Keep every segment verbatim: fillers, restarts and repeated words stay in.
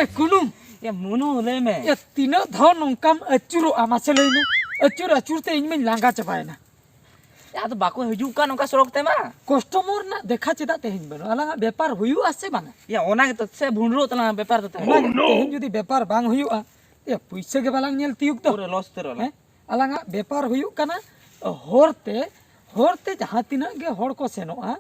ᱮ ᱠᱩᱱᱩ, ᱮ ᱢᱩᱱᱩ, ᱞᱟᱹᱭ ᱢᱮ᱾ ᱮ ᱛᱤᱱᱟᱹᱜ ᱫᱷᱟᱣ ᱱᱚᱝᱠᱟᱢ ᱟᱹᱪᱩᱨᱚᱜᱼᱟ ᱢᱟᱥᱮ ᱞᱟᱹᱭ ᱢᱮ? ᱟᱹᱪᱩᱨ ᱟᱹᱪᱩᱨ ᱛᱮ ᱤᱧ ᱢᱟᱧ ᱞᱟᱸᱜᱟ ᱪᱟᱵᱟᱭᱮᱱᱟ᱾ ᱮ ᱟᱫᱚ ᱵᱟᱠᱚ ᱦᱤᱡᱩᱜ ᱠᱟᱱ ᱚᱱᱠᱟ ᱥᱚᱲᱚᱠ ᱛᱮᱢᱟ᱾ ᱠᱟᱥᱴᱚᱢᱟᱨ ᱨᱮᱱᱟᱜ ᱫᱮᱠᱷᱟ ᱪᱮᱫᱟᱜ ᱛᱮᱦᱮᱧ ᱵᱟᱹᱱᱩᱜᱼᱟ? ᱟᱞᱟᱝᱟᱜ ᱵᱮᱯᱟᱨ ᱦᱩᱭᱩᱜᱼᱟ ᱥᱮ ᱵᱟᱝᱟ? ᱮ ᱚᱱᱟ ᱜᱮᱛᱚ ᱥᱮ ᱵᱷᱩᱸᱰᱨᱩᱜ ᱛᱟᱞᱟᱝᱟ ᱵᱮᱯᱟᱨ ᱫᱚ ᱛᱟᱦᱮᱸ᱾ ᱚᱱᱟ ᱜᱮ, ᱛᱮᱦᱮᱧ ᱡᱩᱫᱤ ᱵᱮᱯᱟᱨ ᱵᱟᱝ ᱦᱩᱭᱩᱜᱼᱟ, ᱮ ᱯᱩᱭᱥᱟᱹ ᱜᱮ ᱵᱟᱞᱟᱝ ᱧᱮᱞ ᱛᱤᱭᱳᱜ ᱫᱚ᱾ ᱯᱩᱨᱟᱹ ᱞᱚᱥ ᱩᱛᱟᱹᱨᱚᱜ ᱟᱞᱟᱝ᱾ ᱦᱮᱸ? ᱟᱞᱟᱝᱟᱜ ᱵᱮᱯᱟᱨ ᱦᱩᱭᱩᱜ ᱠᱟᱱᱟ ᱦᱚᱨ ᱛᱮ, ᱦᱚᱨ ᱛᱮ ᱡᱟᱦᱟᱸ ᱛᱤᱱᱟᱹᱜ ᱜᱮ ᱦᱚᱲ ᱠᱚ ᱥᱮᱱᱚᱜᱼᱟ,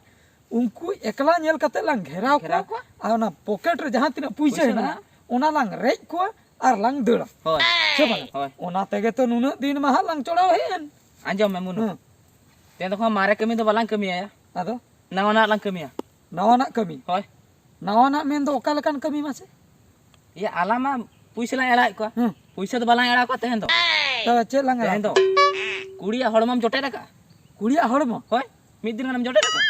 ᱩᱱᱠᱩ ᱮᱠᱞᱟ ᱧᱮᱞ ᱠᱟᱛᱮ ᱞᱟᱝ ᱜᱷᱮᱨᱟᱣ ᱜᱷᱮᱨᱟᱣ ᱠᱚᱣᱟ, ᱠᱚᱣᱟ? ᱟᱨ ᱚᱱᱟ ᱯᱚᱠᱮᱴ ᱨᱮ ᱡᱟᱦᱟᱸ ᱛᱤᱱᱟᱹᱜ ᱯᱩᱭᱥᱟᱹ ᱯᱩᱭᱥᱟᱹ ᱦᱮᱱᱟᱜᱼᱟ, ᱢᱮᱱᱟᱜᱼᱟ? ᱚᱱᱟ ᱞᱟᱝ ᱨᱮᱡ ᱠᱚᱣᱟ ᱟᱨ ᱞᱟᱝ ᱫᱟᱹᱲᱟ᱾ ᱦᱳᱭ᱾ ᱥᱮ ᱵᱟᱝ? ᱦᱳᱭ᱾ ᱚᱱᱟ ᱛᱮᱜᱮ ᱛᱚ ᱱᱩᱱᱟᱹᱜ ᱫᱤᱱ ᱢᱟ ᱦᱟᱸᱜ ᱞᱟᱝ ᱪᱚᱲᱟᱣ ᱦᱮᱡ ᱮᱱ᱾ ᱟᱸᱡᱚᱢ ᱢᱮ ᱢᱩᱱᱩ᱾ ᱦᱮᱸ᱾ ᱛᱮᱦᱮᱧ ᱫᱚ ᱠᱷᱚᱱ ᱢᱟᱨᱮ ᱠᱟᱹᱢᱤ ᱫᱚ ᱵᱟᱞᱟᱝ ᱠᱟᱹᱢᱤᱭᱟ᱾ ᱟᱫᱚ? ᱱᱟᱣᱟᱱᱟᱜ ᱞᱟᱝ ᱠᱟᱹᱢᱤᱭᱟ᱾ ᱱᱟᱣᱟᱱᱟᱜ ᱠᱟᱹᱢᱤ? ᱦᱳᱭ᱾ ᱱᱟᱣᱟᱱᱟᱜ ᱢᱮᱱ ᱫᱚ ᱚᱠᱟ ᱞᱮᱠᱟᱱ ᱠᱟᱹᱢᱤ ᱢᱟᱥᱮ? ᱤᱭᱟᱹ, ᱟᱞᱟᱝ ᱢᱟ ᱯᱩᱭᱥᱟᱹ ᱞᱟᱝ ᱮᱲᱟᱣᱮᱫ ᱠᱚᱣᱟ᱾ ᱦᱮᱸ᱾ ᱯᱩᱭᱥᱟᱹ ᱫᱚ ᱵᱟᱞᱟᱝ ᱮᱲᱟᱣ ᱠᱚᱣᱟ ᱛᱮᱦᱮᱧ ᱫᱚ᱾ ᱛᱚᱵᱮ ᱪᱮᱫ ᱞᱟᱝ ᱮᱲᱟᱣ ᱛᱮᱦᱮᱧ ᱫᱚ ᱠᱚᱣᱟ? ᱠᱩᱲᱤᱭᱟᱜ ᱦᱚᱲᱢᱚᱢ ᱡᱚᱴᱮᱫ ᱟᱠᱟᱫᱼᱟ? ᱠᱩᱲᱤᱭᱟᱜ ᱦᱚᱲᱢᱚ? ᱦᱳᱭ, ᱢᱤᱫ ᱫᱤᱱ ᱜᱟᱱᱮᱢ ᱡᱚᱴᱮᱫ ᱟᱠᱟᱫᱼᱟ?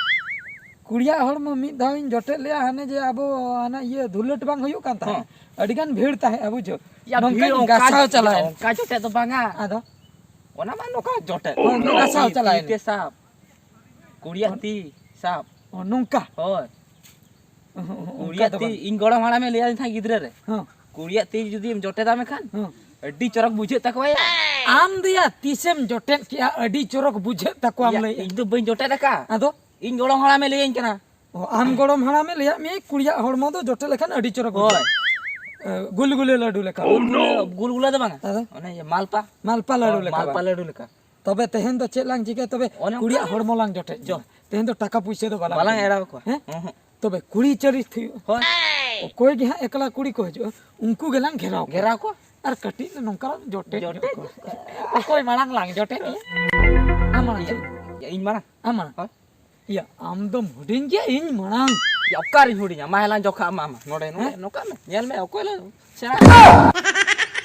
ᱠᱩᱲᱤᱭᱟᱜ ᱦᱚᱲᱢᱚ ᱢᱤᱫ ᱫᱷᱟᱣ ᱤᱧ ᱡᱚᱴᱮᱫ ᱞᱮᱜᱼᱟ, ᱦᱟᱱᱮ ᱡᱮ ᱟᱵᱚ ᱦᱟᱱᱟ ᱤᱭᱟᱹ ᱫᱷᱩᱞᱟᱹᱴ ᱵᱟᱝ ᱦᱩᱭᱩᱜ ᱠᱟᱱ ᱛᱟᱦᱮᱸᱫ? ᱦᱚᱸ᱾ ᱟᱹᱰᱤ ᱜᱟᱱ ᱵᱷᱤᱲ ᱛᱟᱦᱮᱸᱫ, ᱵᱩᱡᱷᱟᱹᱣ? ᱭᱟ, ᱱᱚᱝᱠᱟᱧ ᱵᱷᱤᱲ ᱚᱱᱠᱟ, ᱜᱟᱥᱟᱣ ᱪᱟᱞᱟᱣᱮᱱ᱾ ᱚᱱᱠᱟ ᱡᱚᱴᱮᱫ ᱫᱚ ᱵᱟᱝᱟ᱾ ᱟᱫᱚ? ᱚᱱᱟ ᱢᱟ ᱱᱚᱝᱠᱟ ᱡᱚᱴᱮᱫ᱾ ᱦᱳᱭ, ᱜᱟᱥᱟᱣ ᱛᱤ, ᱪᱟᱞᱟᱣᱮᱱ᱾ ᱛᱤ ᱛᱮ ᱥᱟᱵ᱾ ᱠᱩᱲᱤᱭᱟᱜ ᱛᱤ ᱥᱟᱵ᱾ ᱚ, ᱱᱚᱝᱠᱟ? ᱦᱳᱭ᱾ ᱚᱱᱠᱟ ᱠᱩᱲᱤᱭᱟᱜ ᱫᱚ ᱛᱤ, ᱵᱟᱝ᱾ ᱤᱧ ᱜᱚᱲᱚᱢ ᱦᱟᱲᱟᱢᱮ ᱞᱟᱹᱭᱟᱫᱤᱧ ᱛᱟᱦᱮᱸᱫ ᱜᱤᱫᱽᱨᱟᱹ ᱨᱮ᱾ ᱦᱚᱸ᱾ ᱠᱩᱲᱤᱭᱟᱜ ᱛᱤ ᱡᱩᱫᱤᱢ ᱡᱚᱴᱮᱫᱟ ᱢᱮᱠᱷᱟᱱ, ᱦᱚᱸ᱾ ᱟᱹᱰᱤ ᱪᱚᱨᱚᱠ ᱵᱩᱡᱷᱟᱹᱜ ᱛᱟᱠᱚᱣᱟ ᱭᱟ᱾ ᱟᱢ ᱫᱚᱭᱟ ᱛᱤᱥᱮᱢ ᱡᱚᱴᱮᱫ ᱠᱮᱜᱼᱟ, ᱟᱹᱰᱤ ᱪᱚᱨᱚᱠ ᱵᱩᱡᱷᱟᱹᱜ ᱛᱟᱠᱚᱣᱟᱢ ᱭᱟ, ᱞᱟᱹᱭᱮᱜᱼᱟ? ᱤᱧ ᱫᱚ ᱵᱟᱹᱧ ᱡᱚᱴᱮᱫ ᱟᱠᱟᱫᱼᱟ᱾ ᱟᱫᱚ? ᱤᱧ ᱜᱚᱲᱚᱢ ᱦᱟᱲᱟᱢᱮ ᱞᱟᱹᱭᱟᱹᱧ ᱠᱟᱱᱟ᱾ ᱚ, ᱟᱢ ᱜᱚᱲᱚᱢ ᱦᱟᱲᱟᱢᱮ ᱞᱟᱹᱭᱟᱫ ᱢᱮᱭᱟ ᱠᱩᱲᱤᱭᱟᱜ ᱦᱚᱲᱢᱚ ᱫᱚ ᱡᱚᱴᱮᱫ ᱞᱮᱠᱷᱟᱱ ᱟᱹᱰᱤ ᱪᱚᱨᱚᱠ ᱦᱳᱭ᱾ ᱵᱩᱡᱷᱟᱹᱜᱼᱟ᱾ ᱮ, ᱜᱩᱞᱜᱩᱞᱟᱹ ᱞᱟᱹᱰᱩ ᱞᱮᱠᱟ᱾ ᱜᱩᱞᱜᱩᱞᱟᱹ, ᱜᱩᱞᱜᱩᱞᱟᱹ ᱫᱚ ᱵᱟᱝᱟ᱾ ᱟᱫᱚ? ᱚᱱᱮ ᱤᱭᱟᱹ ᱢᱟᱞᱯᱟ᱾ ᱢᱟᱞᱯᱟ ᱞᱟᱹᱰᱩ ᱦᱳᱭ, ᱞᱮᱠᱟ ᱢᱟᱞᱯᱟ ᱵᱟᱝ? ᱞᱟᱹᱰᱩ ᱞᱮᱠᱟ᱾ ᱛᱚᱵᱮ ᱛᱮᱦᱮᱧ ᱫᱚ ᱪᱮᱫ ᱞᱟᱝ ᱪᱤᱠᱟᱹᱭᱟ? ᱛᱚᱵᱮ ᱚᱱᱮ ᱚᱱᱠᱟ ᱠᱩᱲᱤᱭᱟᱜ ᱜᱮ᱾ ᱦᱚᱲᱢᱚ ᱞᱟᱝ ᱡᱚᱴᱮᱫ ᱡᱚ᱾ ᱧᱚᱜᱟ᱾ ᱛᱮᱦᱮᱧ ᱫᱚ ᱴᱟᱠᱟ ᱯᱩᱭᱥᱟᱹ ᱫᱚ ᱵᱟᱞᱟᱝ ᱵᱟᱞᱟᱝ ᱮᱢᱟ᱾ ᱮᱲᱟᱣ ᱠᱚᱣᱟ᱾ ᱦᱮᱸ? ᱦᱚᱸ, ᱦᱚᱸ᱾ ᱛᱚᱵᱮ ᱠᱩᱲᱤ ᱪᱟᱹᱨᱤ ᱦᱩᱭᱩᱜᱼᱟ᱾ ᱦᱳᱭ᱾ ᱚᱠᱚᱭ ᱜᱮ ᱦᱟᱸᱜ ᱮᱠᱞᱟ ᱠᱩᱲᱤ ᱠᱚ ᱦᱤᱡᱩᱜᱼᱟ, ᱩᱱᱠᱩ ᱜᱮᱞᱟᱝ ᱜᱷᱮᱨᱟᱣ ᱠᱚᱣᱟ᱾ ᱜᱷᱮᱨᱟᱣ ᱠᱚᱣᱟ᱾ ᱟᱨ ᱠᱟᱹᱴᱤᱡ ᱞᱮ ᱱᱚᱝᱠᱟ ᱞᱟᱝ ᱡᱚᱴᱮᱫ ᱡᱚᱴᱮᱫ᱾ ᱧᱚᱜ ᱠᱚᱣᱟ᱾ ᱚᱠᱚᱭ ᱢᱟᱲᱟᱝ ᱞᱟᱝ ᱡᱚᱴᱮᱫ ᱮᱭᱟ? ᱟᱢ ᱢᱟᱲᱟᱝ ᱤᱭᱟᱹ, ᱪᱮᱫ? ᱤᱭᱟᱹ, ᱤᱧ ᱢᱟᱲᱟᱝ? ᱟᱢ ᱢᱟᱲᱟᱝ᱾ ᱦᱳᱭ᱾ ᱤᱭᱟᱹ, ᱟᱢ ᱫᱚᱢ ᱦᱩᱰᱤᱧ ᱜᱮᱭᱟ, ᱤᱧ ᱢᱟᱲᱟᱝ᱾ ᱭᱟ, ᱚᱠᱟᱨᱤᱧ ᱦᱩᱰᱤᱧᱟ? ᱢᱟ, ᱦᱮᱞᱟᱝ ᱡᱚᱠᱷᱟ ᱢᱟ, ᱢᱟ᱾ ᱱᱚᱰᱮ, ᱱᱚᱰᱮ, ᱦᱮᱸ? ᱱᱚᱝᱠᱟ ᱢᱮ᱾ ᱧᱮᱞ ᱢᱮ, ᱚᱠᱚᱭ ᱞᱮ ᱥᱮᱬᱟ,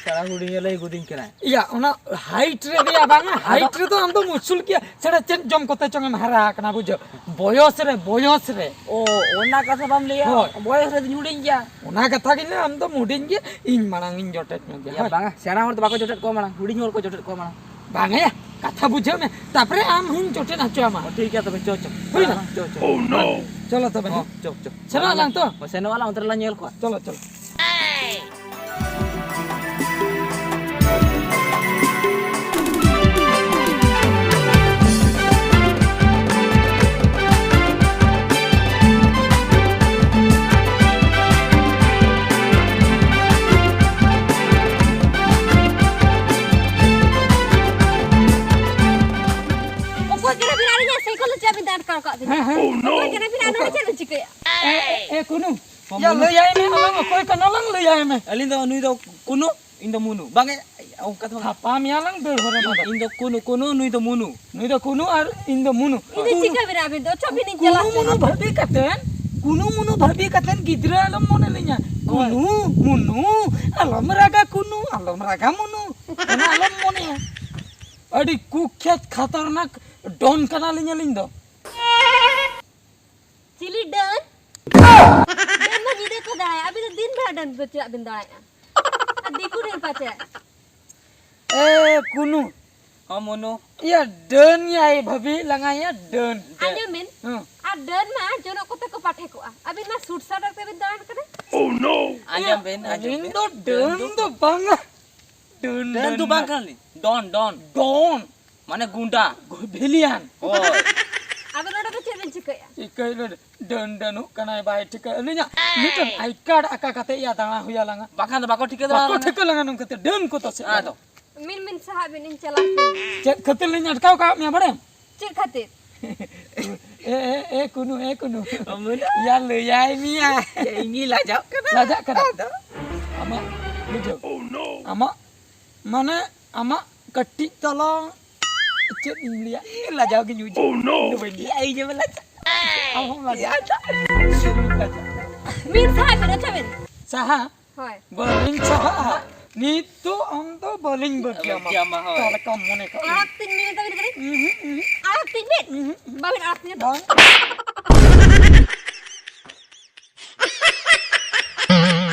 ᱥᱮᱬᱟ ᱦᱩᱰᱤᱧ ᱮ ᱞᱟᱹᱭ ᱜᱚᱫᱤᱧ ᱠᱟᱱᱟᱭ᱾ ᱤᱭᱟᱹ, ᱚᱱᱟ height ᱨᱮ ᱫᱚᱭᱟ ᱵᱟᱝᱟ, ᱟᱫᱚ? Height ᱨᱮᱫᱚ ᱟᱢ ᱫᱚᱢ ᱩᱥᱩᱞ ᱜᱮᱭᱟ᱾ ᱥᱮᱬᱟ ᱪᱮᱫ ᱡᱚᱢ ᱠᱚᱛᱮ ᱪᱚᱝ ᱮᱢ ᱦᱟᱨᱟ ᱟᱠᱟᱱᱟ, ᱵᱩᱡᱷᱟᱹᱣ? ᱵᱚᱭᱚᱥ ᱨᱮ, ᱵᱚᱭᱚᱥ ᱨᱮ᱾ ᱚ, ᱚᱱᱟ ᱠᱟᱛᱷᱟ ᱵᱟᱢ ᱞᱟᱹᱭᱟ᱾ ᱦᱳᱭ᱾ ᱵᱚᱭᱚᱥ ᱨᱮ ᱫᱚᱧ ᱦᱩᱰᱤᱧ ᱜᱮᱭᱟ᱾ ᱚᱱᱟ ᱠᱟᱛᱷᱟ ᱜᱤᱧ ᱞᱟᱹᱭᱟ, ᱟᱢ ᱫᱚᱢ ᱦᱩᱰᱤᱧ ᱜᱮᱭᱟ, ᱤᱧ ᱢᱟᱲᱟᱝ ᱤᱧ ᱡᱚᱴᱮᱫ ᱧᱚᱜ ᱜᱮᱭᱟ᱾ ᱭᱟ, ᱦᱳᱭ᱾ ᱵᱟᱝᱟ, ᱥᱮᱬᱟ ᱦᱚᱲ ᱫᱚ ᱵᱟᱠᱚ ᱡᱚᱴᱮᱫ ᱠᱚᱣᱟ ᱢᱟᱲᱟᱝ, ᱦᱩᱰᱤᱧ ᱦᱚᱲ ᱠᱚ ᱡᱚᱴᱮᱫ ᱠᱚᱣᱟ ᱢᱟᱲᱟᱝ᱾ ᱵᱟᱝᱟ ᱭᱟ, ᱠᱟᱛᱷᱟ ᱵᱩᱡᱷᱟᱹᱣ ᱢᱮ, ᱛᱟᱯᱚᱨᱮ ᱟᱢ ᱦᱚᱸᱧ ᱡᱚᱴᱮᱫ ᱦᱚᱪᱚ ᱟᱢᱟ᱾ ᱚ, ᱴᱷᱤᱠ ᱜᱮᱭᱟ ᱛᱚᱵᱮ, ᱪᱚ, ᱪᱚ᱾ ᱦᱩᱭᱱᱟ? ᱪᱚ, ᱪᱚ᱾ ᱦᱚᱸ, ᱪᱚᱞᱚ ᱛᱚᱵᱮ, ᱦᱚᱸ, ᱦᱮᱸ᱾ ᱪᱚ, ᱪᱚ᱾ ᱥᱮᱱᱚᱜ ᱟᱞᱟᱝ ᱛᱚ? ᱦᱳᱭ, ᱥᱮᱱᱚᱜ ᱟᱞᱟᱝ, ᱚᱱᱛᱮ ᱨᱮᱞᱟᱝ ᱧᱮᱞ ᱠᱚᱣᱟ᱾ ᱪᱚᱞᱚ, ᱪᱚᱞᱚ᱾ ᱮ ᱠᱩᱱᱩ, ᱦᱚᱸ, ᱭᱟ, ᱢᱩᱱᱩ᱾ ᱞᱟᱹᱭᱟᱭ ᱢᱮ, ᱟᱞᱟᱝ ᱚᱠᱚᱭ ᱠᱟᱱᱟᱞᱟᱝ, ᱞᱟᱹᱭᱟᱭ ᱢᱮ᱾ ᱟᱹᱞᱤᱧ ᱫᱚ, ᱱᱩᱭ ᱫᱚ ᱠᱩᱱᱩ, ᱤᱧ ᱫᱚ ᱢᱩᱱᱩ᱾ ᱵᱟᱝ ᱮ, ᱚᱱᱠᱟ ᱫᱚ ᱵᱟᱝ᱾ ᱛᱷᱟᱯᱟ ᱢᱮᱭᱟᱞᱟᱝ ᱫᱟᱹᱲ ᱦᱚᱨ ᱨᱮ ᱤᱧ, ᱢᱟ ᱫᱚ᱾ ᱤᱧ ᱫᱚ ᱠᱩᱱᱩ, ᱠᱩᱱᱩ, ᱱᱩᱭ ᱫᱚ ᱢᱩᱱᱩ᱾ ᱱᱩᱭ ᱫᱚ ᱠᱩᱱᱩ ᱟᱨ ᱤᱧ ᱫᱚ ᱢᱩᱱᱩ᱾ ᱤᱧ ᱫᱚ ᱠᱩᱱᱩ, ᱪᱤᱠᱟᱹ ᱢᱮᱱᱟᱜ ᱵᱤᱱ ᱫᱚ? ᱪᱚ ᱵᱤᱱ ᱤᱧ ᱠᱩᱱᱩ ᱪᱟᱞᱟᱜ ᱢᱩᱱᱩ ᱠᱟᱱᱟ᱾ ᱵᱷᱟᱹᱵᱤ ᱠᱟᱛᱮᱱ, ᱠᱩᱱᱩ ᱢᱩᱱᱩ ᱵᱷᱟᱹᱵᱤ ᱠᱟᱛᱮᱱ ᱜᱤᱫᱽᱨᱟᱹ ᱟᱞᱚᱢ ᱢᱚᱱᱮ ᱞᱤᱧᱟ᱾ ᱦᱳᱭ᱾ ᱠᱩᱱᱩ ᱢᱩᱱᱩ, ᱟᱞᱚᱢ ᱨᱟᱜᱟ ᱠᱩᱱᱩ, ᱟᱞᱚᱢ ᱨᱟᱜᱟ ᱢᱩᱱᱩ, ᱚᱱᱟ ᱟᱞᱚᱢ ᱢᱚᱱᱮᱭᱟ᱾ ᱟᱹᱰᱤ ᱠᱩᱠᱷᱭᱟᱛ ᱠᱷᱟᱛᱟᱨᱱᱟᱠ ᱰᱚᱱ ᱠᱟᱱᱟᱞᱤᱧ ᱟᱹᱞᱤᱧ ᱫᱚ᱾ ᱪᱤᱞᱤ ᱰᱟᱹᱱ? ᱰᱟᱹᱱ ᱢᱟ ᱧᱤᱫᱟᱹ ᱠᱚ ᱫᱟᱬᱟᱭᱟ, ᱟᱹᱵᱤᱱ ᱫᱚ ᱫᱤᱱ ᱵᱮᱲᱟ ᱰᱟᱹᱱ ᱫᱚ ᱪᱮᱫᱟᱜ ᱵᱤᱱ ᱫᱟᱬᱟᱭᱟ? ᱟᱨ ᱫᱤᱠᱩ ᱰᱟᱹᱱ ᱯᱟᱪᱮ? ᱮ ᱠᱩᱱᱩ, ᱦᱚᱸ ᱢᱩᱱᱩ᱾ ᱤᱭᱟᱹ ᱰᱟᱹᱱ ᱭᱟᱭ ᱵᱷᱟᱹᱵᱤ ᱞᱟᱝᱟᱭᱟ ᱰᱟᱹᱱ᱾ ᱟᱸᱡᱚᱢ ᱵᱤᱱ, ᱦᱮᱸ᱾ ᱟᱨ ᱰᱟᱹᱱ ᱢᱟ ᱡᱚᱱᱚᱜ ᱠᱚᱛᱮ ᱠᱚ ᱯᱟᱴᱷᱮ ᱠᱚᱜᱼᱟ, ᱟᱹᱵᱤᱱ ᱢᱟ ᱥᱩᱴ ᱥᱟᱴ ᱠᱟᱛᱮ ᱵᱤᱱ ᱫᱟᱬᱟᱱ ᱠᱟᱱᱟ᱾ ᱟᱸᱡᱚᱢ ᱵᱤᱱ, ᱟᱸᱡᱚᱢ ᱟᱹᱞᱤᱧ ᱵᱤᱱ᱾ ᱫᱚ ᱰᱟᱹᱱ ᱫᱚ ᱵᱟᱝᱟ᱾ ᱰᱟᱹᱱ, ᱰᱟᱹᱱ ᱰᱟᱹᱱ ᱫᱚ ᱵᱟᱝ ᱢᱮᱱᱟᱜ ᱠᱟᱱᱟᱞᱤᱧ, ᱰᱚᱱ, ᱰᱚᱱ᱾ ᱰᱚᱱ᱾ ᱢᱟᱱᱮ ᱜᱩᱱᱰᱟ᱾ ᱵᱷᱤᱞᱤᱭᱟᱱ᱾ ᱦᱳᱭ᱾ ᱟᱫᱚ ᱱᱚᱰᱮ ᱫᱚ ᱪᱮᱫ ᱵᱮᱱ ᱪᱤᱠᱟᱹᱭᱟ? ᱪᱤᱠᱟᱹᱭ ᱱᱚᱰᱮ? ᱰᱟᱹᱱ ᱰᱟᱹᱱᱩᱜ ᱠᱟᱱᱟᱭ, ᱵᱟᱭ ᱴᱷᱤᱠᱟᱹ᱾ ᱟᱹᱞᱤᱧᱟᱜ ᱢᱤᱫᱴᱮᱱ ᱟᱭ ᱠᱟᱨᱰ ᱟᱠᱟ ᱠᱟᱛᱮ ᱭᱟ ᱫᱟᱬᱟ ᱦᱩᱭ ᱟᱞᱟᱝᱟ᱾ ᱵᱟᱠᱷᱟᱱ ᱫᱚ ᱵᱟᱠᱚ ᱴᱷᱤᱠᱟᱹ ᱫᱟᱲᱮ ᱵᱟᱠᱚ ᱟᱞᱟᱝᱟ᱾ ᱴᱷᱤᱠᱟᱹ ᱞᱟᱝᱟ ᱱᱚᱝᱠᱟᱛᱮ ᱰᱟᱹᱱ ᱠᱚ ᱛᱟᱥᱮ᱾ ᱟᱫᱚ᱾ ᱢᱤᱱ ᱢᱤᱱ ᱥᱟᱦᱟᱜ ᱵᱤᱱ, ᱤᱧ ᱪᱟᱞᱟᱜ ᱠᱟᱹᱱᱟᱹᱧ᱾ ᱪᱮᱫ ᱠᱷᱟᱹᱛᱤᱨ ᱞᱤᱧ ᱟᱴᱠᱟᱣ ᱠᱟᱜ ᱢᱮᱭᱟ ᱵᱟᱲᱟᱭᱟᱢ? ᱪᱮᱫ ᱠᱷᱟᱹᱛᱤᱨ? ᱮ, ᱮ, ᱮ, ᱠᱩᱱᱩ, ᱮ, ᱠᱩᱱᱩ᱾ ᱚᱢᱚᱱᱟ᱾ ᱭᱟ, ᱞᱟᱹᱭᱟᱭ ᱢᱮᱭᱟ᱾ ᱤᱧ ᱜᱤᱧ ᱞᱟᱡᱟᱜ ᱠᱟᱱᱟ᱾ ᱞᱟᱡᱟᱜ ᱠᱟᱱᱟ? ᱟᱫᱚ? ᱟᱢᱟᱜ ᱵᱩᱡᱷᱟᱹᱣ᱾ ᱟᱢᱟᱜ, ᱢᱟᱱᱮ, ᱟᱢᱟᱜ ᱠᱟᱹᱴᱤᱡ ᱛᱟᱞᱟᱝ ᱪᱮᱫ ᱤᱧ ᱞᱟᱹᱭᱟ? ᱞᱟᱡᱟᱣ ᱜᱤᱧ ᱵᱩᱡᱷᱟᱹᱣᱟ᱾ ᱤᱧ ᱫᱚ ᱵᱟᱹᱧ ᱞᱟᱹᱭᱟ᱾ ᱤᱧ ᱫᱚ ᱵᱟᱹᱧ ᱞᱟᱡᱟᱜ᱾ ᱟᱢ ᱦᱚᱸᱢ ᱞᱟᱡᱟᱜ᱾ ᱢᱤᱫ ᱥᱟᱦᱟ ᱵᱮᱱ, ᱟᱪᱪᱷᱟ ᱵᱮᱱ᱾ ᱥᱟᱦᱟ? ᱦᱳᱭ᱾ ᱵᱟᱹᱞᱤᱧ ᱥᱟᱦᱟᱜᱼᱟ᱾ ᱱᱤᱛ ᱫᱚ ᱟᱢ ᱫᱚ ᱵᱟᱹᱞᱤᱧ ᱵᱟᱹᱜᱤᱭᱟᱢᱟ᱾ ᱵᱟᱹᱜᱤᱭᱟᱢᱟ, ᱦᱳᱭ᱾ ᱚᱠᱟ ᱞᱮᱠᱟᱢ ᱢᱚᱱᱮ ᱠᱟᱜ ᱟᱲᱟᱜ ᱛᱤᱧ ᱢᱮ ᱢᱮᱛᱟᱵᱤᱱ ᱠᱟᱹᱱᱟᱹᱧ᱾ ᱩᱸᱦᱩᱸ, ᱩᱸᱦᱩᱸ᱾ ᱟᱲᱟᱜ ᱛᱤᱧ ᱵᱤᱱ᱾ ᱩᱸᱦᱩᱸ, ᱩᱸᱦᱩᱸ᱾ ᱵᱟᱵᱤᱱ ᱟᱲᱟᱜ ᱛᱤᱧᱟ ᱛᱚ? ᱵᱟᱝ᱾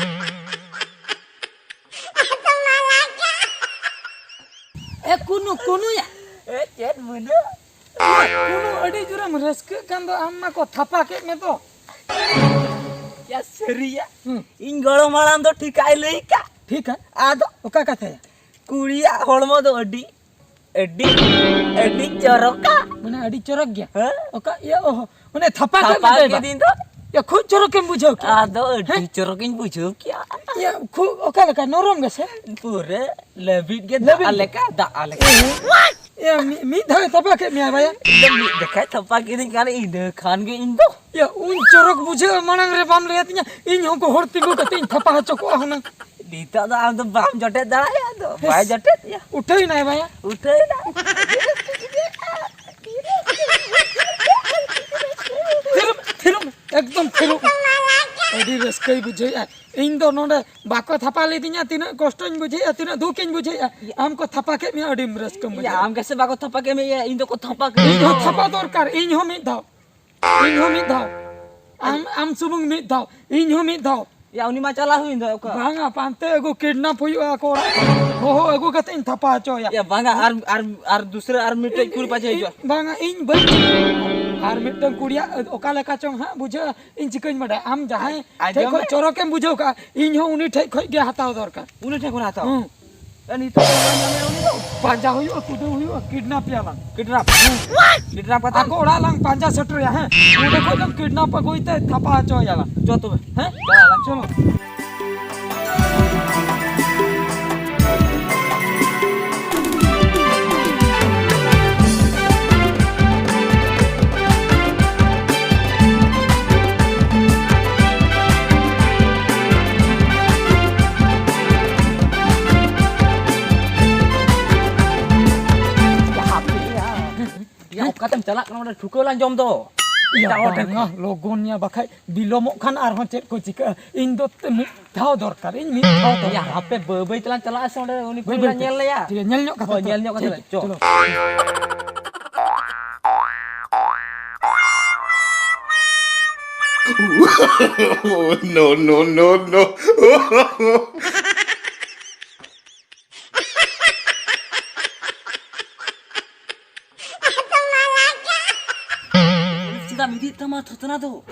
ᱮ ᱠᱩᱱᱩ, ᱠᱩᱱᱩᱭᱟ᱾ ᱮ, ᱪᱮᱫ ᱢᱟᱹᱱᱩ? ᱠᱩᱱᱩ, ᱟᱹᱰᱤ ᱡᱳᱨᱮᱢ ᱨᱟᱹᱥᱠᱟᱹᱜ ᱠᱟᱱ ᱫᱚ, ᱟᱢ ᱢᱟᱠᱚ ᱛᱷᱟᱯᱟ ᱠᱮᱫ ᱢᱮ ᱫᱚ᱾ ᱭᱟ, ᱥᱟᱹᱨᱤᱭᱟ᱾ ᱦᱩᱸ᱾ ᱤᱧ ᱜᱚᱲᱚᱢ ᱦᱟᱲᱟᱢ ᱫᱚ ᱴᱷᱤᱠᱟᱭ ᱞᱟᱹᱭ ᱠᱟᱜ᱾ ᱴᱷᱤᱠᱟ? ᱟᱫᱚ? ᱚᱠᱟ ᱠᱟᱛᱷᱟᱭᱟ? ᱠᱩᱲᱤᱭᱟᱜ ᱦᱚᱲᱢᱚ ᱫᱚ ᱟᱹᱰᱤ, ᱟᱹᱰᱤ, ᱟᱹᱰᱤ ᱪᱚᱨᱚᱠᱟ᱾ ᱢᱟᱱᱮ ᱟᱹᱰᱤ ᱪᱚᱨᱚᱠ ᱜᱮᱭᱟ? ᱦᱮᱸ᱾ ᱚᱠᱟ, ᱤᱭᱟᱹ, ᱚᱦᱚ, ᱢᱟᱱᱮ ᱛᱷᱟᱯᱟ ᱠᱮᱫ ᱛᱷᱟᱯᱟ ᱢᱮ ᱫᱚ᱾ ᱠᱤᱫᱤᱧ ᱫᱚ᱾ ᱭᱟ, ᱠᱷᱩᱵ ᱪᱚᱨᱚᱠᱮᱢ ᱵᱩᱡᱷᱟᱹᱣ ᱠᱮᱜᱼᱟ᱾ ᱟᱫᱚ ᱟᱹᱰᱤ ᱦᱮᱸ? ᱪᱚᱨᱚᱠᱤᱧ ᱵᱩᱡᱷᱟᱹᱣ ᱠᱮᱜᱼᱟ᱾ ᱭᱟ, ᱠᱷᱩᱵ ᱚᱠᱟ ᱞᱮᱠᱟ, ᱱᱚᱨᱚᱢ ᱜᱮᱥᱮ? ᱯᱩᱨᱟᱹ ᱞᱟᱹᱵᱤᱫ ᱜᱮ, ᱞᱟᱹᱵᱤᱫ ᱫᱟᱜ ᱜᱮ? ᱞᱮᱠᱟ, ᱫᱟᱜ ᱞᱮᱠᱟ᱾ ᱦᱮᱸ᱾ ᱮ, ᱢᱤ-, ᱢᱤᱫ ᱫᱷᱟᱣ ᱮ ᱛᱷᱟᱯᱟ ᱠᱮᱫ ᱢᱮᱭᱟ ᱵᱟᱭᱟ? ᱤᱧ ᱫᱚ ᱢᱤᱫ ᱡᱚᱠᱷᱟᱡ ᱛᱷᱟᱯᱟ ᱠᱤᱫᱤᱧ ᱠᱷᱟᱱ ᱤᱱᱟᱹ ᱠᱷᱟᱱ ᱜᱮ ᱤᱧ ᱫᱚ᱾ ᱭᱟ, ᱩᱱ ᱪᱚᱨᱚᱠ ᱵᱩᱡᱷᱟᱹᱜᱼᱟ, ᱢᱟᱲᱟᱝ ᱨᱮ ᱵᱟᱢ ᱞᱟᱹᱭ ᱟᱹᱫᱤᱧᱟ, ᱤᱧ ᱦᱚᱸ ᱜᱚᱦᱚᱲ ᱛᱤᱸᱜᱩ ᱠᱟᱛᱮ ᱤᱧ ᱛᱷᱟᱯᱟ ᱦᱚᱪᱚ ᱠᱚᱜᱼᱟ ᱦᱩᱱᱟᱹᱝ᱾ ᱱᱤᱛᱚᱜ ᱫᱚ ᱟᱢ ᱫᱚ ᱵᱟᱢ ᱡᱚᱴᱮᱫ ᱫᱟᱲᱮᱭᱟᱜᱼᱟ, ᱟᱫᱚ ᱵᱟᱭ ᱡᱚᱴᱮᱫ ᱭᱟ᱾ ᱩᱴᱷᱟᱹᱭ ᱱᱟᱭ ᱵᱟᱭᱟ᱾ ᱩᱴᱷᱟᱹᱭ ᱱᱟ᱾ ᱛᱷᱤᱨᱚᱜ ᱢᱮ, ᱛᱷᱤᱨᱚᱜ ᱢᱮ, ᱮᱠᱫᱚᱢ ᱛᱷᱤᱨᱚᱜ ᱢᱮ᱾ ᱟᱹᱰᱤ ᱨᱟᱹᱥᱠᱟᱹᱭ ᱵᱩᱡᱷᱟᱹᱣᱮᱫᱼᱟ᱾ ᱤᱧ ᱫᱚ ᱱᱚᱰᱮ ᱵᱟᱠᱚ ᱛᱷᱟᱯᱟ ᱞᱤᱫᱤᱧᱟ, ᱛᱤᱱᱟᱹᱜ ᱠᱚᱥᱴᱚᱧ ᱵᱩᱡᱷᱟᱹᱣᱮᱫᱼᱟ, ᱛᱤᱱᱟᱹᱜ ᱫᱩᱠᱤᱧ ᱵᱩᱡᱷᱟᱹᱣᱮᱫᱼᱟ᱾ ᱟᱢ ᱠᱚ ᱛᱷᱟᱯᱟ ᱠᱮᱫ ᱢᱮᱭᱟ, ᱟᱹᱰᱤᱢ ᱨᱟᱹᱥᱠᱟᱹᱢ ᱵᱩᱡᱷᱟᱹᱣᱮᱫᱼᱟ᱾ ᱟᱢ ᱜᱮᱥᱮ ᱵᱟᱠᱚ ᱛᱷᱟᱯᱟ ᱠᱮᱫ ᱢᱮᱭᱟ, ᱤᱧ ᱫᱚᱠᱚ ᱛᱷᱟᱯᱟ ᱠᱮᱫ ᱤᱧ ᱦᱚᱸ ᱢᱮᱭᱟ᱾ ᱛᱷᱟᱯᱟ ᱫᱚᱨᱠᱟᱨ, ᱤᱧ ᱦᱚᱸ ᱢᱤᱫ ᱫᱷᱟᱣ, ᱤᱧ ᱦᱚᱸ ᱢᱤᱫ ᱫᱷᱟᱣ, ᱟᱢ, ᱟᱢ ᱥᱩᱢᱩᱝ ᱢᱤᱫ ᱫᱷᱟᱣ, ᱤᱧ ᱦᱚᱸ ᱢᱤᱫ ᱫᱷᱟᱣ᱾ ᱭᱟ, ᱩᱱᱤ ᱢᱟ ᱪᱟᱞᱟᱣ ᱦᱩᱭᱮᱱ ᱫᱚ ᱚᱠᱟ? ᱵᱟᱝᱟ, ᱯᱟᱱᱛᱮ ᱟᱹᱜᱩ, ᱠᱤᱰᱱᱟᱯ ᱦᱩᱭᱩᱜᱼᱟ ᱟᱠᱚ ᱚᱲᱟᱜ ᱠᱷᱚᱱ᱾ ᱦᱚᱦᱚ ᱟᱹᱜᱩ ᱠᱟᱛᱮ ᱤᱧ ᱛᱷᱟᱯᱟ ᱦᱚᱪᱚᱭᱟ᱾ ᱭᱟ, ᱵᱟᱝᱟ, ᱟᱨ, ᱟᱨ, ᱟᱨ ᱫᱩᱥᱨᱟᱹ ᱟᱨ ᱢᱤᱫᱴᱮᱡ ᱠᱩᱲᱤ ᱯᱟᱪᱮ ᱦᱤᱡᱩᱜᱼᱟ᱾ ᱵᱟᱝᱟ, ᱤᱧ ᱵᱟᱹᱧ᱾ ᱟᱨ ᱢᱤᱫᱴᱟᱝ ᱠᱩᱲᱤᱭᱟᱜ ᱚᱠᱟ ᱞᱮᱠᱟ ᱪᱚᱝ ᱦᱟᱸᱜ ᱵᱩᱡᱷᱟᱹᱜᱼᱟ, ᱤᱧ ᱪᱤᱠᱟᱹᱧ ᱵᱟᱰᱟᱭᱟ? ᱟᱢ ᱡᱟᱦᱟᱸᱭ ᱟᱸᱡᱚᱢ ᱴᱷᱮᱡ ᱠᱷᱚᱡ ᱢᱮ᱾ ᱪᱚᱨᱚᱠᱮᱢ ᱵᱩᱡᱷᱟᱹᱣ ᱠᱟᱜᱼᱟ, ᱤᱧ ᱦᱚᱸ ᱩᱱᱤ ᱴᱷᱮᱡ ᱠᱷᱚᱡ ᱜᱮ ᱦᱟᱛᱟᱣ ᱫᱚᱨᱠᱟᱨ᱾ ᱩᱱᱤ ᱴᱷᱮᱡ ᱠᱷᱚᱱ ᱦᱟᱛᱟᱣ? ᱦᱩᱸ᱾ ᱮ, ᱱᱤᱛᱚᱜ ᱫᱚ ᱵᱟᱹᱧ ᱧᱟᱢᱮᱭᱟ ᱩᱱᱤ ᱫᱚ᱾ ᱯᱟᱸᱡᱟ ᱦᱩᱭᱩᱜᱼᱟ, ᱠᱩᱫᱟᱹᱣ ᱦᱩᱭᱩᱜᱼᱟ, ᱠᱤᱰᱱᱟᱯ ᱮᱭᱟ ᱞᱟᱝ᱾ ᱠᱤᱰᱱᱟᱯ? ᱦᱩᱸ᱾ ᱠᱤᱰᱱᱟᱯ ᱠᱟᱛᱮ? ᱟᱠᱚ ᱚᱲᱟᱜ ᱞᱟᱝ ᱯᱟᱸᱡᱟ ᱥᱮᱴᱮᱨᱮᱭᱟ, ᱦᱮᱸ? ᱚᱸᱰᱮ ᱠᱷᱚᱡ ᱞᱟᱝ ᱠᱤᱰᱱᱟᱯ ᱟᱹᱜᱩᱭ ᱛᱮ ᱛᱷᱟᱯᱟ ᱦᱚᱪᱚᱭᱟ ᱞᱟᱝ᱾ ᱪᱚ ᱛᱚᱵᱮ᱾ ᱦᱮᱸ? ᱪᱟᱞᱟᱜ ᱞᱟᱝ᱾ ᱪᱚᱞᱚ᱾ ᱭᱟ, ᱚᱠᱟᱛᱮᱢ ᱪᱟᱞᱟᱜ ᱠᱟᱱᱟ? ᱚᱸᱰᱮ ᱴᱷᱩᱠᱟᱹᱣ ᱞᱟᱝ ᱡᱚᱢ ᱫᱚ᱾ ᱭᱟ, ᱮᱴᱟᱜ ᱦᱚᱲ ᱴᱷᱮᱱ ᱵᱟᱝᱟ, ᱠᱷᱚᱱ᱾ ᱞᱚᱜᱚᱱ ᱭᱟ, ᱵᱟᱠᱷᱟᱡ ᱵᱤᱞᱚᱢᱚᱜ ᱠᱷᱟᱱ ᱟᱨᱦᱚᱸ ᱪᱮᱫ ᱠᱚ ᱪᱤᱠᱟᱹᱜᱼᱟ? ᱤᱧ ᱫᱚ ᱛᱮ ᱢᱤᱫ ᱫᱷᱟᱣ ᱫᱚᱨᱠᱟᱨ, ᱤᱧ ᱢᱤᱫ ᱫᱷᱟᱣ ᱫᱚᱨᱠᱟᱨ᱾ ᱭᱟ, ᱦᱟᱯᱮ ᱵᱟᱹᱭ ᱵᱟᱹᱭ ᱛᱮᱞᱟᱝ ᱪᱟᱞᱟᱜᱼᱟ ᱥᱮ, ᱚᱸᱰᱮ ᱩᱱᱤ ᱵᱟᱹᱭ ᱠᱩᱲᱤ ᱵᱟᱹᱭ ᱞᱟᱝ ᱛᱮ᱾ ᱧᱮᱞ ᱞᱮᱭᱟ᱾ ᱴᱷᱤᱠ ᱜᱮᱭᱟ, ᱧᱮᱞ ᱧᱚᱜ ᱠᱟᱛᱮ ᱦᱳᱭ, ᱞᱟᱝ ᱧᱮᱞ ᱧᱚᱜ ᱠᱟᱛᱮ ᱪᱟᱞᱟᱜᱼᱟ᱾ ᱞᱟᱝ᱾ ᱪᱚᱞᱚ᱾ No, no, no, no. ᱪᱮᱫᱟᱜ ᱮᱢ ᱤᱫᱤᱭᱮᱫ ᱛᱟᱢᱟ ᱛᱷᱚᱛᱱᱟ ᱫᱚ?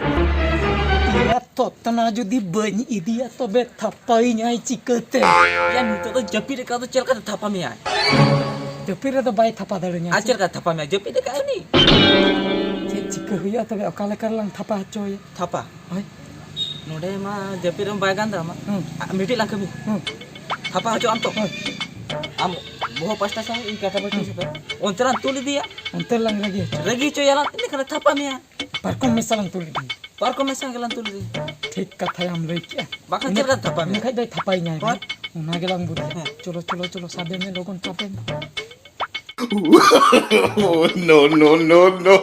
ᱮᱭᱟ, ᱛᱷᱚᱛᱱᱟ ᱡᱩᱫᱤ ᱵᱟᱹᱧ ᱤᱫᱤᱭᱟ, ᱛᱚᱵᱮ ᱛᱷᱟᱯᱟᱭᱤᱧᱟᱭ ᱪᱤᱠᱟᱹᱛᱮ? ᱭᱟ, ᱱᱤᱛᱚᱜ ᱫᱚ ᱡᱟᱹᱯᱤᱫ ᱟᱠᱟᱫ ᱫᱚ ᱪᱮᱫ ᱞᱮᱠᱟᱛᱮ ᱛᱷᱟᱯᱟ ᱢᱮᱭᱟᱭ? ᱡᱟᱹᱯᱤᱫ ᱨᱮᱫᱚ ᱵᱟᱭ ᱛᱷᱟᱯᱟ ᱫᱟᱲᱮᱧᱟ᱾ ᱟᱨ ᱪᱮᱫ ᱞᱮᱠᱟ ᱛᱷᱟᱯᱟ ᱢᱮᱭᱟ? ᱡᱟᱹᱯᱤᱫ ᱟᱠᱟᱫ ᱩᱱᱤ᱾ ᱪᱮᱫ ᱪᱤᱠᱟᱹ ᱦᱩᱭᱩᱜᱼᱟ ᱛᱚᱵᱮ? ᱚᱠᱟ ᱞᱮᱠᱟ ᱨᱮᱞᱟᱝ ᱛᱷᱟᱯᱟ ᱦᱚᱪᱚᱭᱟ? ᱛᱷᱟᱯᱟ? ᱦᱳᱭ᱾ ᱱᱚᱰᱮ ᱢᱟ ᱡᱟᱹᱯᱤᱫ ᱨᱮᱢᱟ ᱵᱟᱭ ᱜᱟᱱ ᱫᱟᱲᱮᱭᱟᱜᱼᱟ᱾ ᱦᱩᱸ᱾ ᱟ, ᱢᱤᱫᱴᱤᱡ ᱞᱟᱝ ᱠᱟᱹᱢᱤ᱾ ᱦᱩᱸ᱾ ᱛᱷᱟᱯᱟ ᱦᱚᱪᱚᱜ ᱟᱢ ᱛᱚ? ᱦᱳᱭ᱾ ᱟᱢ ᱵᱚᱦᱚᱜ ᱯᱟᱥᱴᱟ ᱥᱟᱶ ᱤᱧ ᱠᱟᱴᱟ ᱯᱟᱹᱴᱤ ᱥᱟᱶ ᱚᱱᱛᱮ ᱞᱟᱝ ᱛᱩᱞ ᱤᱫᱤᱭᱟ᱾ ᱚᱱᱛᱮ ᱞᱟᱝ ᱨᱟᱹᱜᱤ ᱦᱚᱪᱚ᱾ ᱨᱟᱹᱜᱤ ᱦᱚᱪᱚᱭᱟᱞᱟᱝ, ᱤᱱᱟᱹ ᱠᱷᱟᱱ ᱞᱮ ᱛᱷᱟᱯᱟ ᱢᱮᱭᱟ᱾ ᱯᱟᱨᱠᱚᱢ ᱢᱮᱥᱟ ᱞᱟᱝ ᱛᱩᱞ ᱤᱫᱤᱭᱟ᱾ ᱯᱟᱨᱠᱚᱢ ᱢᱮᱥᱟ ᱜᱮᱞᱟᱝ ᱛᱩᱞ ᱤᱫᱤᱭᱟ᱾ ᱴᱷᱤᱠ ᱠᱟᱛᱷᱟᱭᱟᱢ ᱞᱟᱹᱭ ᱠᱮᱜᱼᱟ᱾ ᱵᱟᱠᱷᱟᱱ ᱪᱮᱫ ᱞᱮᱠᱟ ᱛᱷᱟᱯᱟ ᱢᱮᱭᱟ? ᱤᱱᱟᱹ ᱠᱷᱟᱡ ᱫᱚᱭ ᱛᱷᱟᱯᱟᱭᱤᱧᱟᱭ ᱦᱳᱭ᱾ ᱵᱟᱝ? ᱚᱱᱟ ᱜᱮᱞᱟᱝ ᱵᱩᱫᱷᱤᱭᱟ᱾ ᱦᱮᱸ᱾ ᱪᱚᱞᱚ, ᱪᱚᱞᱚ, ᱪᱚᱞᱚ, ᱥᱟᱵᱮ ᱢᱮ, ᱞᱚᱜᱚᱱ ᱥᱟᱵᱮ ᱢᱮ᱾ Oh, no, no, no, no.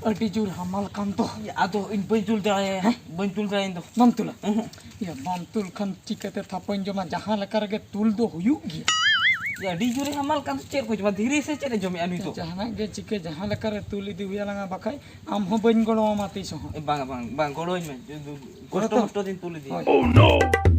ᱟᱹᱰᱤ ᱡᱳᱨ ᱦᱟᱢᱟᱞ ᱠᱟᱱ ᱫᱚ᱾ ᱟᱫᱚ ᱤᱧ ᱵᱟᱹᱧ ᱛᱩᱞ ᱫᱟᱲᱮᱭᱟᱜᱼᱟ, ᱵᱟᱹᱧ ᱛᱩᱞ ᱫᱟᱲᱮᱭᱟᱜᱼᱟ ᱤᱧ ᱫᱚ᱾ ᱵᱟᱢ ᱛᱩᱞᱟ? ᱩᱦᱩᱸ᱾ ᱭᱟ, ᱵᱟᱢ ᱛᱩᱞ ᱠᱷᱟᱱ ᱪᱤᱠᱟᱹᱛᱮ ᱛᱷᱟᱯᱚᱧ ᱡᱚᱢᱟ? ᱡᱟᱦᱟᱸ ᱞᱮᱠᱟ ᱨᱮᱜᱮ ᱛᱩᱞ ᱫᱚ ᱦᱩᱭᱩᱜ ᱜᱮᱭᱟ᱾ ᱭᱟ, ᱟᱹᱰᱤ ᱡᱳᱨᱮ ᱦᱟᱢᱟᱞ ᱠᱟᱱ ᱫᱚ, ᱪᱮᱫ ᱠᱚ ᱡᱚᱢᱟ? ᱫᱷᱤᱨᱤ ᱥᱮ ᱪᱮᱫ ᱮ ᱡᱚᱢᱮᱜᱼᱟ ᱱᱩᱭ ᱫᱚ? ᱡᱟᱦᱟᱱᱟᱜ ᱜᱮ ᱪᱤᱠᱟᱹ, ᱡᱟᱦᱟᱸ ᱞᱮᱠᱟ ᱨᱮ ᱛᱩᱞ ᱤᱫᱤ ᱦᱩᱭ ᱟᱞᱟᱝᱟ, ᱵᱟᱠᱷᱟᱡ ᱟᱢ ᱦᱚᱸ ᱵᱟᱹᱧ ᱜᱚᱲᱚ ᱟᱢᱟ ᱛᱤᱥ ᱦᱚᱸ᱾ ᱮ, ᱵᱟᱝ, ᱵᱟᱝ, ᱵᱟᱝ, ᱜᱚᱲᱚᱧ ᱢᱮ᱾ ᱠᱚᱥᱴᱚ ᱦᱳᱭ᱾ ᱢᱚᱥᱴᱚ ᱫᱤᱱ ᱛᱩᱞ ᱤᱫᱤᱭᱟ᱾ ᱦᱳᱭ᱾ Oh, no!